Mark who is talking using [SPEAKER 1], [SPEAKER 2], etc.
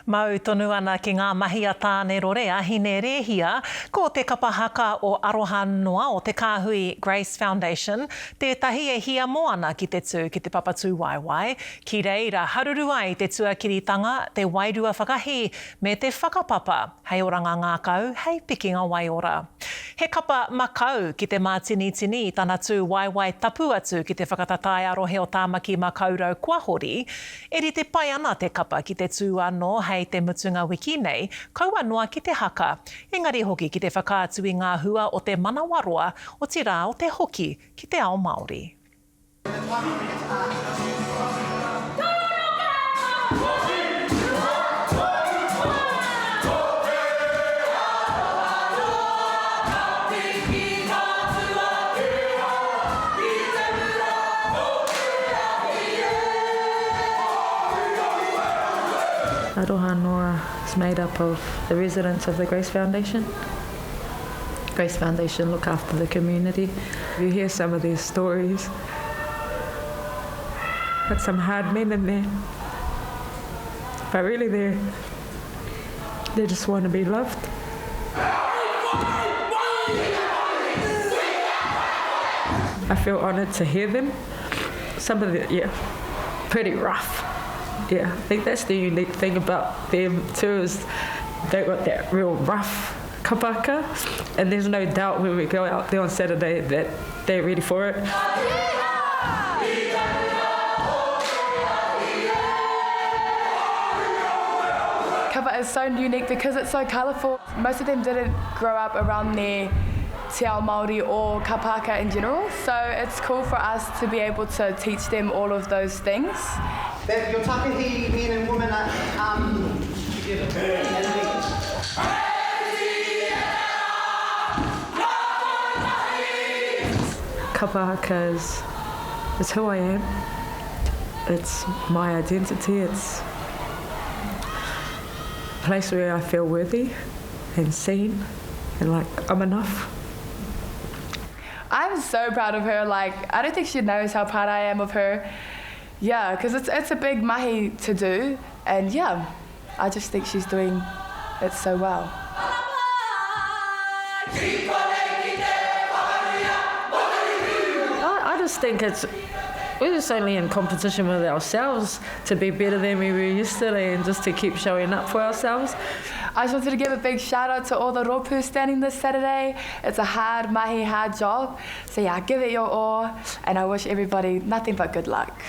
[SPEAKER 1] Mau tonu ana ki ngā mahi a Tānerore, a Hine Rēhia, ko te kapa haka o Aroha Noa o te kāhui Grace Foundation tētahi e hiamo ana ki te tū ki te papa tūwaewae, ki reira haruru ai te tuakiritanga, te wairua whakahī me te whakapapa hei oranga ngākau, hei pikinga waiora. He kapa makau ki te mātinitini i tana tū waewae tapu atu ki te whakatatae-a-rohe o Tāmaki Makaurau kua hori, E rite pai ana te kapa ki te tū anō hei te mutunga wiki nei, kaua noa ki te haka, engari hoki ki te whakaatu i ngā hua o te manawaroa, otirā o te hoki ki te ao Māori.
[SPEAKER 2] Aroha Noa is made up of the residents of the Grace Foundation. Grace Foundation look after the community. You hear some of these stories. Got some hard men in there. But really they they just want to be loved. I feel honoured to hear them. Some of the, yeah, pretty rough. Yeah, I think that's the unique thing about them too is they got that real rough kapaka and there's no doubt when we go out there on Saturday that they're ready for it.
[SPEAKER 3] Kapa is so unique because it's so colourful. Most of them didn't grow up around their te ao Māori or kapaka in general, so it's cool for us to be able to teach them all of those things.
[SPEAKER 4] That your takahi men and women are um, together and linked.
[SPEAKER 2] Kapa haka is, is who I am. It's my identity. It's a place where I feel worthy and seen and like I'm enough.
[SPEAKER 3] I'm so proud of her. Like, I don't think she knows how proud I am of her. Yeah, because it's, it's a big mahi to do. And yeah, I just think she's doing it so well.
[SPEAKER 2] I, I just think it's we're just only in competition with ourselves to be better than we were yesterday and just to keep showing up for ourselves.
[SPEAKER 3] I just wanted to give a big shout out to all the rōpū standing this Saturday. It's a hard mahi, hard job. So yeah, give it your all and I wish everybody nothing but good luck.